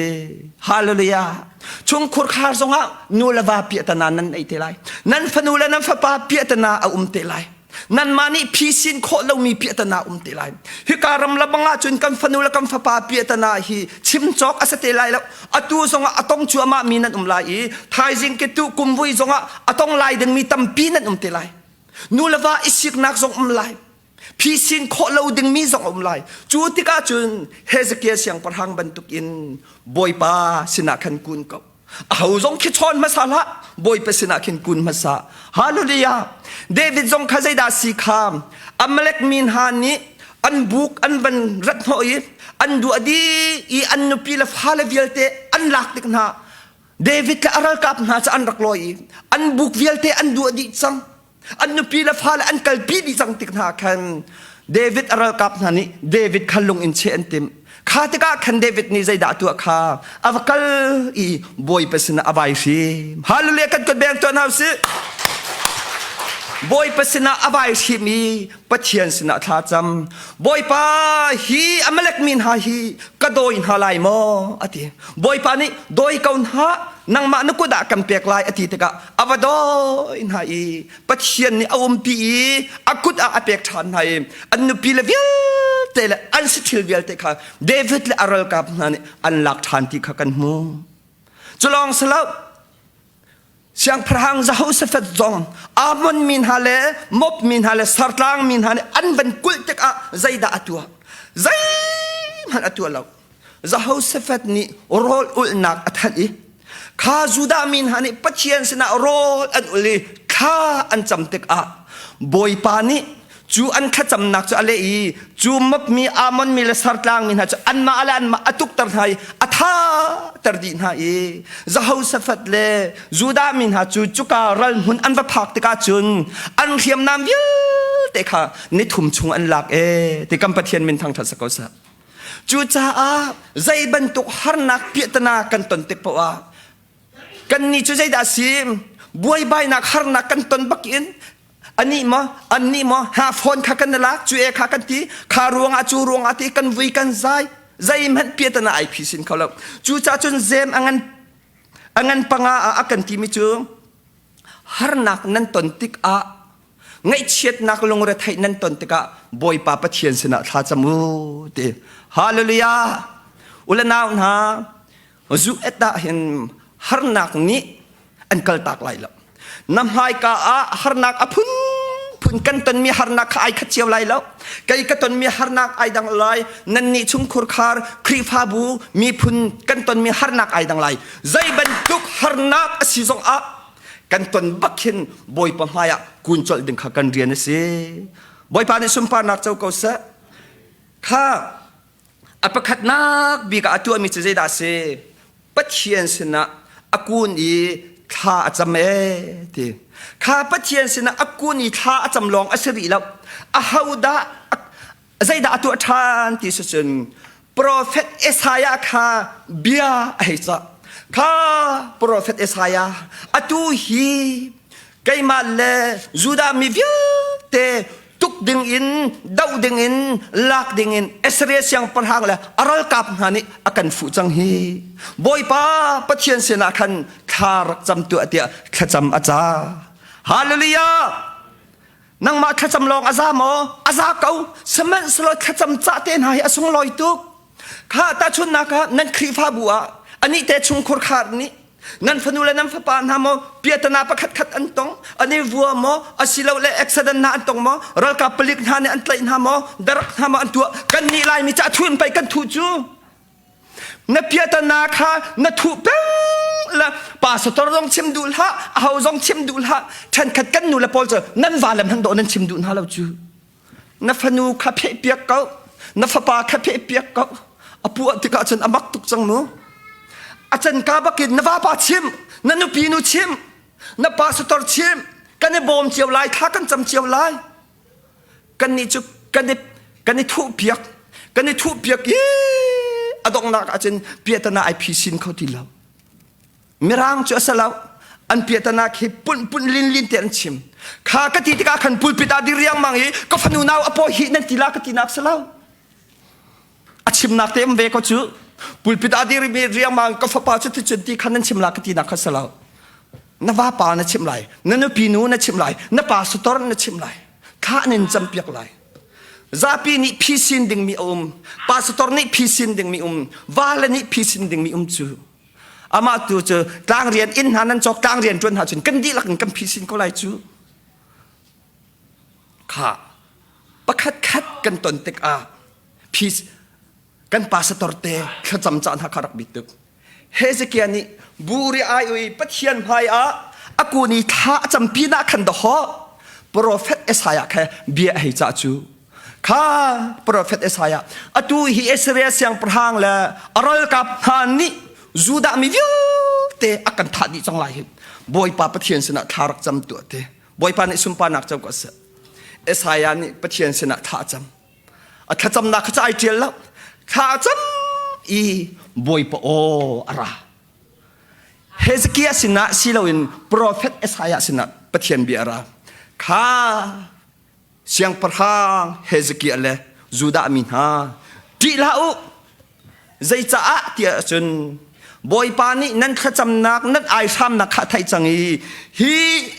Hallelujah. Chungkhur khar zongah nu le va piahtana nan ei te lai. Nan fanu le nan fapa piahtana a um te lai. Nanmah nih phisin khawh lomi piahtana um te lai. Hika ram le bang ahcun kan fanu le kan fapa piahtana hi chim cawk a si te lai lo. Atu zongah a tong cuahmah mi nan um lai i thaizing ketu kumvui zongah a tong lai dingmi tampi nan um te lai. Nu le va i siknak zong um lai. Phisin khawh lo dingmi zong a um lai. Cu tikah cun Hezekiah siangpahrang bantukin Bawipa sinah khan kun ko. Aho zong khi chawn hmasa hlah, Bawipa sinah khin kun hmasa. Hallelujah! David zong kha zeidah si kha Amalek mi hna nih an buk an van rat hnawh i an duah dih i an nupi le fale vialte an lak tik hna David le a ralkap hna cu an rak lawi i an buk vialte an duah dih cang. An nupi le fale an kalpi dih cang tik hna khan David a ralkap hna nih David kha lung in cheh an timh. Kha tikah khan David nih zeidah a tuah kha a va kal i Bawipa sinah a vai hrim. Hallelujah kan kut beng tuah hna usih. Bawipa sinah a vai hrim i Pathian sinah thla cam. Bawipa hi Amalek mi hna hi ka dawi hna lai maw a ti. Bawipa nih dawi ko hna nangmah na kut ah kan pek lai a ti tikah a va dawi hna i Pathian nih a umpi i a kut ah a pek ṭhan hna i an nupi le vialte le an saṭhil vialte kha David le a ralkap hna nih an lak ṭhan ti kha kan hmu. Culawng si lo Siangpahrang Jehoshaphat zong Ammon mi hna le Moab mi hna le Sartlang mi hna nih an van kulh tikah zeidah a tuah? Zeihmanh a tuah lo. Jehoshaphat nih rawl ulhnak a thanh i kha Judah mi hna nih Pathian sinah rawl an ul i thla an cam tikah Bawipa nih cu an thlacamnak cu a leh i cu Moab mi Ammon mi le Sartlang mi hna cu anmah le anmah a tukter hna i a thahter dih hna i Jehoshaphat le Judah mi hna cu cuka ral hmun an va phak tikah cun an hriamnam vialte kha nithum chung an lak e ti kan Pathian min thangṭhat si ko seh. Cucaah zei bantuk harnak piahtana kan ton tik paoh ah kannih cu zeidah a si buaibainak harnak kan ton bakin anih maw annih maw ha phone kha kan lak cu e kha kan ti kha ruangah cu ruangah ti kan vui kan zai zeihmanh piatana ai phisin kho lo cucaah cun zem a ngan a ngan panga ah a kan timi cu harnak nan ton tikah ngaihchiatnak lungretheih nan ton tikah Bawipa Pathian sinah thla cam u ti hallelujah ule nau hna zu et ah hin harnak nih an kaltak lai lo na hmaika ah harnak a phunphun kan tonmi harnak kha ai khat cio lai lo kei ka tonmi harnak ai dang lai nannih chungkhur khar Khrihfabu miphun kan tonmi harnak ai dang lai zei bantuk harnak a si zong ah kan ton bak hin Bawipa hmai ah kun colh ding kha kan rian a si Bawipa nih sunparnak co ko seh kha A pakhatnak bik ah a tuahmi cu zeidah a si? Pathian sinah a kun i thla a cam ee ti. Kha Pathian sinah a kun i thla a cam lawng a si rih lo. Ahodah zeidah a tuah ṭhan ti si cun Profet Isaiah kha bia a hei cah. Kha Profet Isaiah atu hi keimah le Judah mi vialte tuk ding in doh ding in lak ding in Assyria siangpahrang le a ralkap hna nih a kan fuh cang hi Bawipa Pathian sinah khan thla rak cam tuah tiah thlacam a ca Hallelujah nangmah thlacam lawng a za maw a za ko sihmanhsehlaw thlacam cah te hna hi a sunglawi tuk kha tahchunhnak ah nan Khrihfabu ah anih te chungkhur khar nih. Nan fanu le nan fapa hna maw piatana pakhat khat an tong, an i vua maw, asilole accident hna an tong maw, ralkap palik hna nih an tlaih hna maw, darak hna maw an tuah. Kan nih Laimi cu a thu in pei kan thuh cu. Na piatana kha na thuh peng le pastor zong chim duh hlah, aho zong chim duh hlah. Ṭhenkhat kan nu le pawl cu nan va le hmanh dawh nan chim duh hna lo cu. Na fanu kha phehpiak ko, na fapa kha phehpiak ko. A puah tikah cun a mak tuk cang mu. A canka bakin na vapa chim, na nupi nu chim, na pastor chim, kan i bawm cio lai, thla kan cam cio lai. Kannih cu kan i kan i thuhpiak, kan i thuhpiak i a donghnak ahcun piahtana ai phisin kho ti lo. Mirang cu a si lo. An piahtana khi pun pun lin lin te an chim. Kha ka ti tikah khan pulpit ah dir riangmang i ka fanu nau a paw hi nan ti la ka ti nak si lo. A chimnak te um ve ko cu. Pulpit ah dir riangmang ka fapa cu ticun ti khan nan chim la ka ti nak kha si lo. Na vapa na chim lai, na nupi nu na chim lai, na pastor na chim lai. Thla nan campiak lai. Zapi nih phisin dingmi a um, pastor nih phisin dingmi um, vale nih phisin dingmi um cu. Amah tu cu tlang rian inn hna nan cawk tlang rian ṭuan hna cun kan dihlak in kan phisin ko lai cu. Kha pakhat khat kan ton tikah phis kan pastor te thlacam caan hna kha rak bi tuk. Hezekiah nih buri ai ui Pathian hmai ah a kun i thla a cam pinah khan dahawh profet Isaiah kha bia a hei cah cu. Kha profet Isaiah atu hi Assyria siangpahrang le a ralkap hna nih Judah mi vialte a kan thah dih cang lai hi. Bawipa Pathian sinah thla rak cam tuah te. Bawipa nih sunparnak co ko seh. Isaiah nih Pathian sinah thla a cam. A thlacamnak kha ca ai ṭial lo. Thla a cam i Bawipa aw a ra. Hezekiah sinah si loin profet Isaiah sinah Pathian bia a ra. Kha Siangpahrang Hezekiah le Judah mi hna, ṭih hlah u! Zeicaah tiah cun Bawipa nih nan thlacamnak nan aihramnak kha a theih cang i hi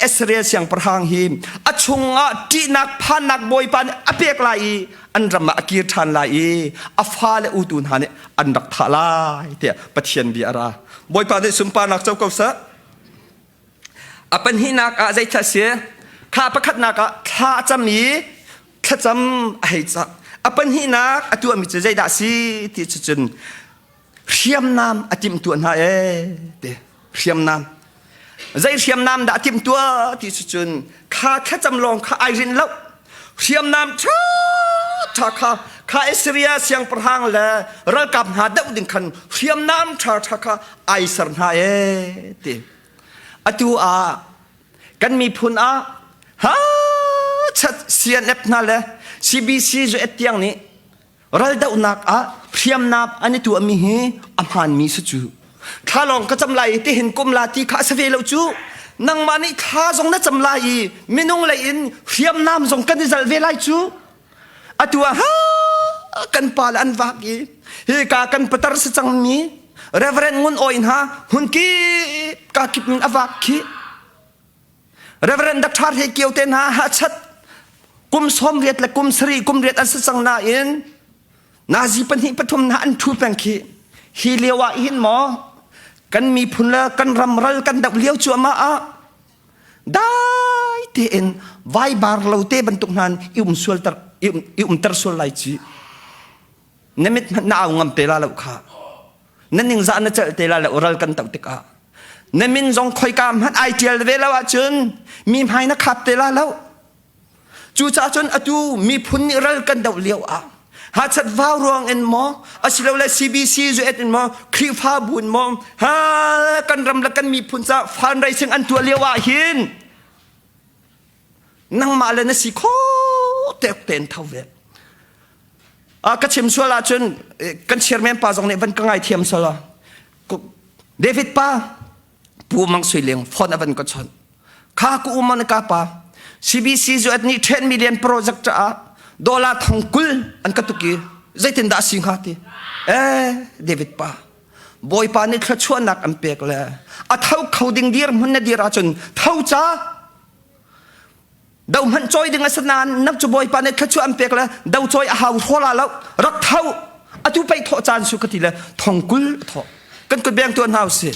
Israel siangpahrang hi a chungah ṭihnak phannak Bawipa nih a pek lai i an ram ah a kir ṭhan lai i a fale utu hna nih an rak thah lai tiah Pathian bia a ra. Bawipa nih sunparnak co ko seh. A pahnihnak ah zeithla si? Kha pakhatnak ah thla a cam i thlacam a hei cah. A pahnihnak a tuahmi cu zeidah si ti cu cun hriamnam a timhtuah hna ee ti hriamnam. Zei hriamnam dah a timhtuah ti cu cun kha thlacam lawng kha ai rinh lo. Hriamnam ṭha ṭha kha kha Assyria siangpahrang le ralkap hna doh ding khan hriamnam ṭha ṭha kha ai ser hna ee ti. Atu ah kan miphun ah ha chat CNF hna le CBC zu et tiang nih raldohnak ah hriamnam an i tuahmi hi a hmaanmi si cu. Thla lawng ka cam lai i tihin kum la ti kha a si ve lo cu. Nangmah nih thla zong na cam lai i minung lei in hriamnam zong kan i zalh ve lai cu. Atu ah ha kan pa le an vak i hika kan patar si cangmi Reverend Ngun Awi hna hmun kip ka kip in a vak khi Reverend Dr. He Kio te hna ha chat kum 80 le kum sarih kum riat an si cang nain nazi pahnih pathum hna an thu peng khi hi lio ah hin maw kan miphun le kan ram ral kan doh lio cuahmah ah dai tein vaibar lo te bantuk hna i um sual ter i umter sual lai ci na mit hmanh na au ngam te la lo kha na ningzah na celh te la lo ral kan to tikah na min zong khoika hmanh ai tial ve lo ahcun mi hmai na khap te la lo cucaah cun atu miphun nih ral kan doh lio ah hachat vau ruang in maw asilole CBC zuet in maw Khrihfabu in maw ha kan ram le kan miphun ca fundraising an tuah lio ah hin nangmah le na si kho tek ten tho ve ka chim sual ahcun kan chairman pa zong nih van ka ngaithiam sual David pa Pu Mang Sui Ling phone a van ka chawnh kha ku umon ka pa CBC zuat nih 10 million project ah dollar thong kul an ka tuki zeitin dah si hnga ti eh David pa Bawipa nih thluachuahnak an pek le a tho kho ding dir hmun na dir ahcun tho ca Do hmanh cawi ding a si nain nang cu Bawipa nih thluachuah an pek le do cawi a hau hraw la lo rak tho atu pei thawh caan su ka ti le thongkul a thawh kan kut beng tuan hna usih.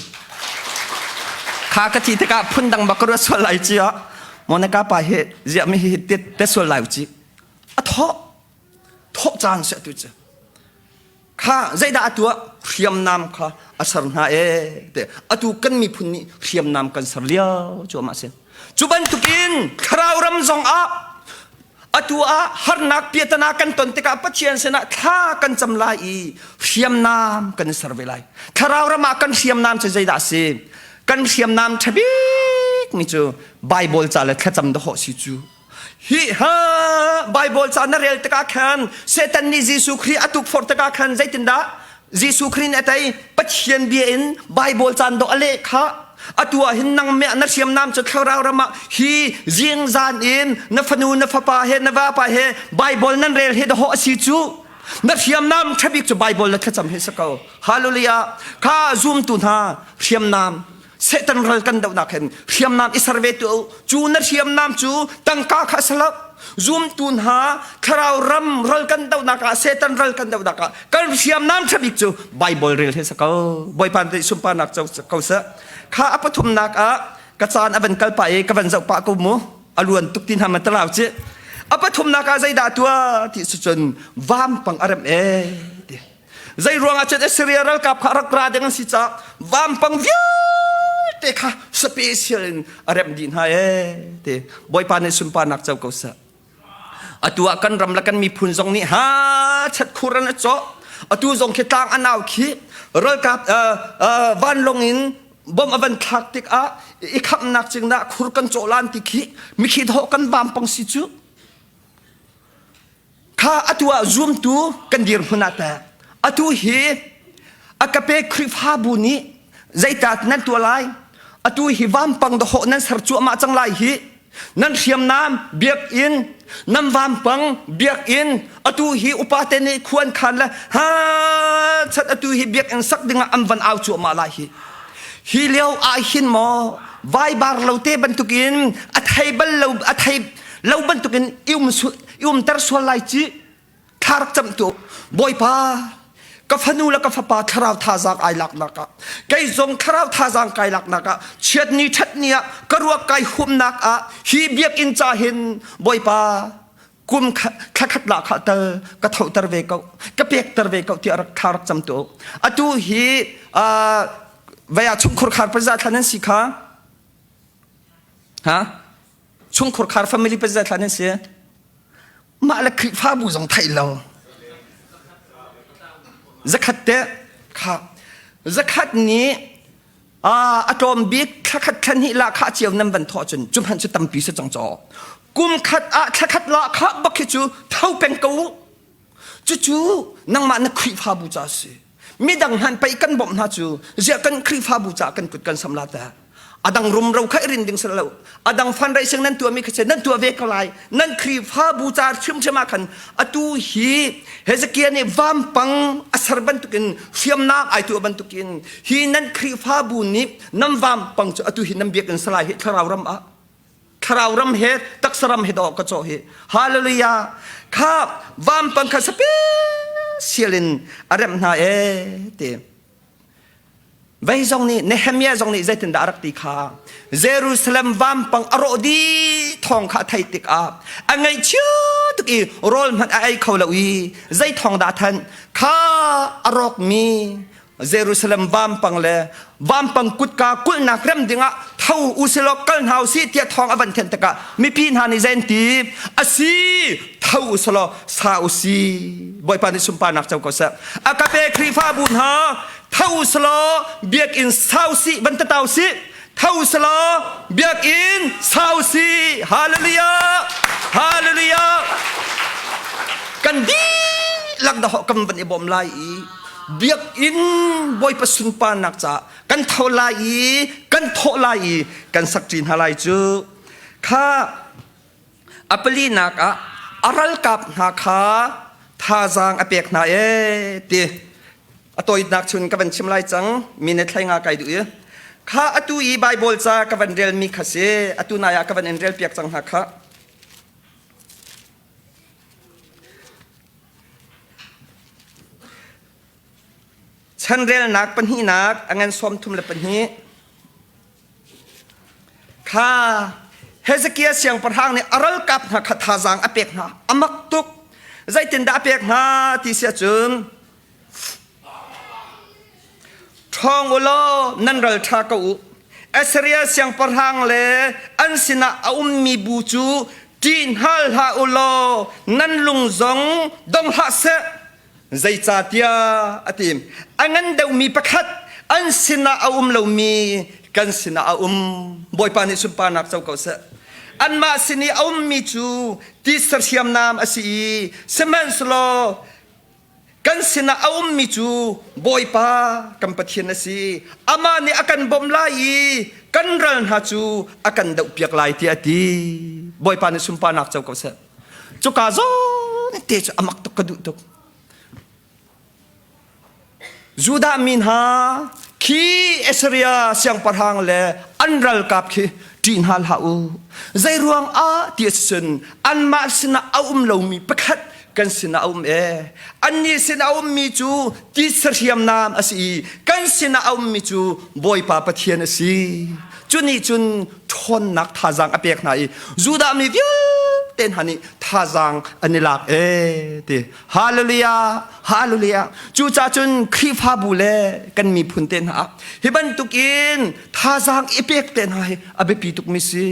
Kha ka thi tikah phundang bak ka ruat sual lai ci ah Monica pa hi ziah mi hi te te sual lai ci. A thawh thawh caan si atu cu. Kha zeidah a tuah hriamnam kha a ser hna e te atu kan miphun nih hriamnam kan ser lio cu amah si. Cu bantukin thlarau ram zong ah Atu ah harnak piatana kan ton tikah Pathian sinah thla kan cam lai i hriamnam kan i ser ve lai. Thlarau ram ah kan hriamnam cu zeidah a si? Kan hriamnam ṭha bik mi cu Bible ca le thlacam dawh si cu. Hi ha Bible ca na rel tikah khan Satan nih Jesuh Khrih a tukforh tikah khan zeitindah Jesuh Khrih nih a tei? Pathian bia in Bible caan dawh a leh kha atu ah hin nang na hriamnam cu thlarau ram ah hi zingzan in na fanu na fapa he na vapa he Bible nan rel he dahawh a si cu na hriamnam ṭhabik cu Bible na thlacam he si ko hallelujah kha zumtu hna hriamnam Satan ral kan dohnak hin hriamnam i ser ve tu cu na hriamnam cu tangka kha a si lo zumtu hna thlarau ram ral kan dohnak ah Satan ral kan dohnak ah kan hriamnam ṭhabik cu Bible rel he si ko Bawipa nih sunparnak co ko seh kha a pathumnak ah ka caan a van kal pah i ka van zoh pah ko mu a luan tuk ti hna man talau ci a pathumnak ah zeidah tuah ti si cun vampang a rem e ti Zei ruangah cun Assyria ralkap kha rak ra ding an si caah vampang vialte kha special in a remh dih hna ee ti Bawipa nih sunparnak co ko seh. Atu ah kan ram le kan miphun zong nih ha chat khur an a cawh. Atu zong khi tlang an au khi ralkap vanlong in bom a van thlak tikah i khamhnak cingdah khur kan cawh lan ti khi mikhi dawh kan vampang si cu. Kha atu ah zumtu kan dirhmun ah teh atu hi a ka pe Khrihfabu nih zeitat nan tuah lai atu hi vampang dahawh nan ser cuahmah cang lai hi nan hriamnam biakinn nan vampang biakinn atu hi upa te nih khuan khan le ha chat atu hi biakinn sak dingah an van au cuahmah lai hi hi lio ah hin maw vaibar lo te bantukin a thei bal lo a thei lo bantukin i um i umter sual lai ci thla rak camh tu bawipa ka fanu le ka fapa thlarau thazaang ai laknak ah kei zong thlarau thazaang kai laknak ah chiatni ṭhatni ah ka ruak kai humnak ah hi biakinn ca hin bawipa kum thlakhat la kha tal ka thoter ve ko ka pekter ve ko tiah rak thla rak cam tu atu hi vaya chungkhur khar paza thlan an si kha ha chungkhur khar family paza thlan an si mah le Khrihfabu zong theih lo zakhat te kha zakhat nih a tlawm bik thlakhat thlan la kha cio nan van thawh cun cu hmanh cu tampi si cang caw kum khat ah thlakhat la kha bak hi cu tho peng ko cucu nangmah na Khrihfabu ca si midang hman pei kan bawmh hna cu ziah kan Khrihfabu ca kan kut kan sam la ta adang rumro kha i rin ding si lo adang fundraising nan tuahmi kha nan tuah ve ko lai nan Khrihfabu ca hrimhrim ah khan atu hi Hezekiah nih vampang a ser bantukin hriamnam ai tuah bantukin hi nan Khrihfabu nih nan vampang cu atu hi nan biakinn salai hi thlarau ram ah thlarau ram he taksa ram he dawh ka cawh hi hallelujah kha vampang kha special in a remh hna e ti Vei zong nih Nehemiah zong nih zeitindah a rak ti kha Jerusalem vampang a rawh dih thawng kha a theih tikah a ngaihchia tuk i rawl hmanh a ei kho lo i zei thawng dah thanh kha a rawkmi Jerusalem vampang le vampang kutka kulhnak rem dingah tho usilaw kal hna usih tiah thawng a van thenh tikah mipi hna nih zei an ti a si tho usilaw sa usi Bawipa nih sunparnak co ko seh a ka pe Khrihfabu hna tho selaw biakinn sau sih van tatau sih tho selaw biakinn sau sih hallelujah hallelujah kan dihlak dah kan van i bawm lai i biakinn bawipa sunparnak caah kan tho lai i kan thawh lai i kan sak ṭi hna lai cu kha a palinak ah a ralkap hna kha thazaang a pek hna e ti a tawitnak chun ka van chim lai cang minute thlai nga kai duh i kha atu i Bible ca ka van rel mi kha si atu nai ah ka van in rel piak cang hna kha chanrelnak pahnihnak a ngan 34. Kha Hezekiah siangpahrang nih a ralkap hna kha thazaang a pek hna. A mak tuk. Zeitindah a pek hna ti si ahcun Ṭhawng u law nan ral ṭha ko u. Assyria siangpahrang le an sinah a ummi bu cu ṭih hna hlah u law nan lung zong dong hlah seh. Zeicahtiah a ti, a ngan deuhmi pakhat an sinah a um lomi kan sinah a um. Bawipa nih sunparnak co ko seh. Anmah sin i a ummi cu tisa hriamnam a si i sihmanhsehlaw kan sinah a ummi cu Bawipa kan Pathian a si. Amah nih a kan bawmh lai i kan ral hna cu a kan dohpiak lai tiah a ti. Bawipa nih sunparnak co ko seh. Cuka zawn te cu a mak tuk ka duh tuk. Judah mi hna khi Assyria siangpahrang le an ralkap khi ṭih hna hlah u. Zei ruang ah ti a si cun anmah sinah a um lomi pakhat kan sinah a um ee. Annih sinah a ummi cu titsa hriamnam a si i kan sinah a ummi cu Bawipa Pathian a si. Cu nih cun ṭhawnnak thazaang a pek hna i Judah mi vialte hna nih thazaang an i lak ee ti. Hallelujah! Hallelujah! Cucaah cun Khrihfabu le kan miphun te hna ah hi bantukin thazaang i pek te hna hi a biapi tukmi si.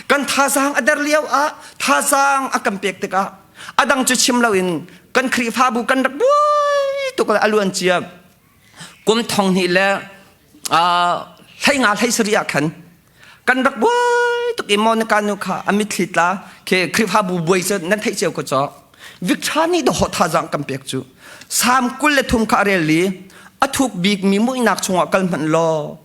Kan thazaang a der lio ah thazaang a kan pek tikah a dang cu chim loin kan Khrihfabu kan rak buai tuk le a luan cia kum thong hnih le hlei nga hlei sarih ah khan kan rak buai tuk i Monica nu kha a mitthli tla khi Khrihfabu buai cu nan theih cio ko caw Victor nih dawh thazaang kan pek cu Salm 23 kha a rel i a thuk bik mi muihnak chungah kal hmanh law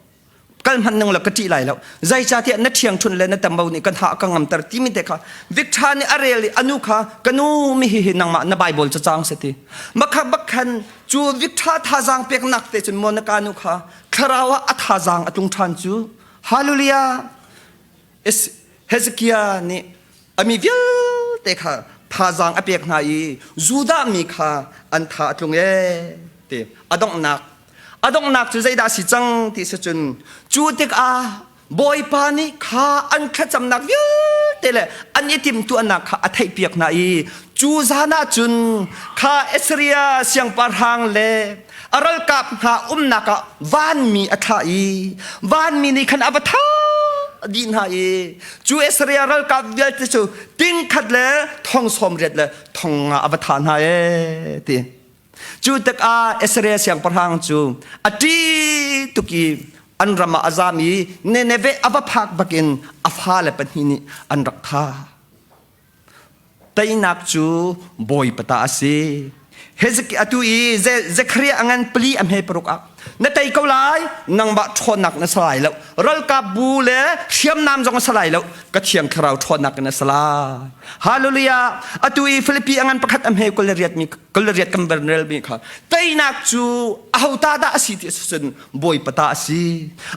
kal hmanh ning la ka ṭih lai lo zeicahtiah na ṭhiangṭhunh le na tambo nih kan ha ka ngamter timi te kha Victor nih a rel i a nu kha ka nu mi hi hi nangmah na Bible ca cang se ti makha bak khan cu Victor thazaang peknak te cun Monica nu kha thlarau ah a thazaang a tlung ṭhan cu Hallelujah Hezekiah nih a mi vialte kha thazaang a pek hna i Judah mi kha an tha a tlung ee ti a donghnak a donghnak cu zeidah a si cang ti si cun cu tikah Bawipa nih kha an thlacamnak vialte le an i timhtuahnak kha a theihpiak hna i cu zan ah cun kha Assyria siangpahrang le a ralkap hna umnak ah vanmi a thlah i vanmi nih khan a va thah dih hna i cu Assyria ralkap vialte cu ting khat le thong sawm riat le thong nga a va thah hna ee ti cu tikah Assyria siangpahrang cu a ṭih tuk i an ram ah a zam i Nineveh a va phak bakin a fale pahnih nih an rak thah Teinak cu Bawipa ta a si. Hezekiah atu i Zekhariah a ngan pali a hme paruk ah na tei ko lai nangmah ṭhawnnak na sa lai lo ralkap bu le hriamnam zong a sa lai lo ka thiang thlarau ṭhawnnak in a sa lai hallelujah atu i Filipi a ngan pakhat a hme kul le riat mi kul le riat kan rel mi kha teinak cu aho ta dah a si ti cun Bawipa ta a si.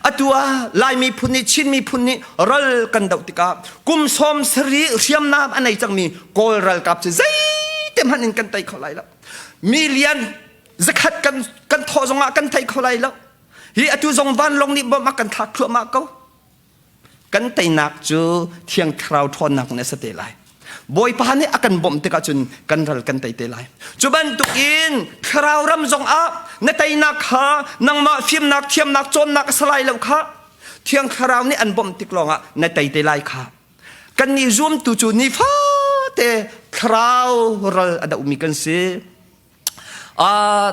Atu ah Lai miphun nih Chin miphun nih ral kan doh tikah kum sawm sarih hriamnam a nei cangmi Kawl ralkap cu zeite hmanh in kan tei kho lai lo. Million zakhat kan kan thawh zongah kan thei kho lai lo. Hi atu zong vanlawng nih bom a kan thlak thluahmah ko. Kan teinak cu Thiang Thlarau ṭhawnnak in a si te lai. Bawipa nih a kan bawmh tikah cun kan ral kan tei te lai. Cu bantukin thlarau ram zongah na teinak kha nangmah fimnak thiamnak cawnnak a si lai lo kha Thiang Thlarau nih an bawmh tik lawngah na tei te lai kha. Kannih zumtu cu nifate thlarau ral a dohmi kan si. Uh,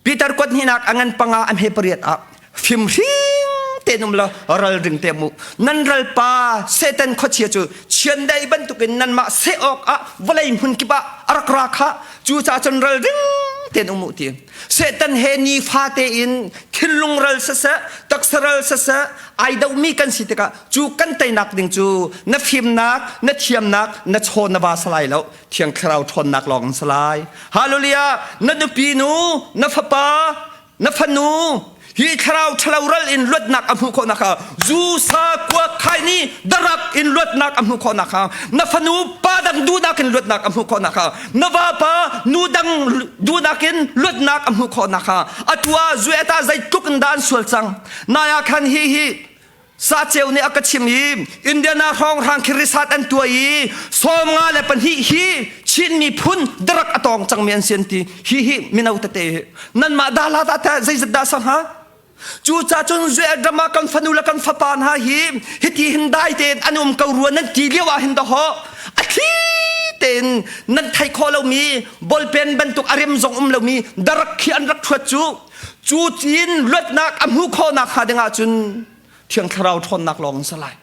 Peter kuat hnihnak a ngan panga a hme pariat ah fimhring te um la ralring te mu nan ralpa Satan khuachia cu chiandei bantukin nanmah seh awk ah vawlei hmun kip ah a rak ra kha cu ca cun ralring ten um u ti Satan he nifa tein thinlung ral siseh taksa ral siseh ai domi kan si tikah cu kan teinak ding cu na fimnak na thiamnak na chaw na va salai lo Thiang Thlarau ṭhawnnak lawng an si lai. Hallelujah! Na nupi nu, na fapa, na fanu, hi thlarau ṭhalo ral in luatnak a hmuh khawh nakhnga zu sa kuak khai ni darak in luatnak a hmuh khawh nakhnga na fanu pa dang duhnak in luatnak a hmuh khawh nakhnga na vapa nu dang duhnak in luatnak a hmuh khawh nakhnga atu ah zueta zeitluk in dah an sual cang nai ah khan hi hi. Saceu nih a ka chim i Indiana hrawnghrang khi risat an tuah i 52 hi Chin miphun darak a tawng cangmi an si an ti. Hi hi mino tete hi. Nanmah dah la dah teh zeizat dah sang ha? Cucaah cun Zuel ram ah kan fanu le kan fapa hna hi hiti hin dai tein an um ko rua nan ti lio ah hin dahawh a thli tein nan theih khawh lomi ballpen bantuk a rem zong um lomi darak khi an rak ṭhuat cu cu cin luatnak a hmuh khawhnak hnga ding ahcun Thiang Thlarau ṭhawnnak lawng an si lai.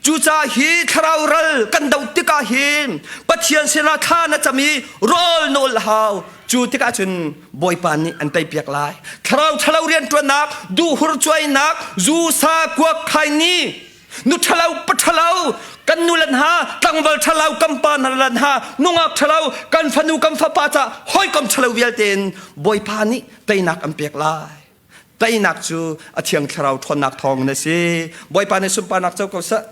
Cucaah hi thlarau ral kan doh tikah hin Pathian sinah thla na cam i rawl na ul hau. Cu tikah cun Bawipa nih an teipiak lai. Thlarau ṭhalo rianṭuannak, duhhur cuainak, zu sa kuak khaini, nu ṭhalo pa ṭhalo, kan nu le hna, tlangval ṭhalo, kan pa hna le hna, nungak ṭhalo, kan fanu kan fapa ca hawikom ṭhalo vialte in Bawipa nih teinak an pek lai. Teinak cu a thiang thlarau ṭhawnnak thawng in a si. Bawipa nih sunparnak co ko seh.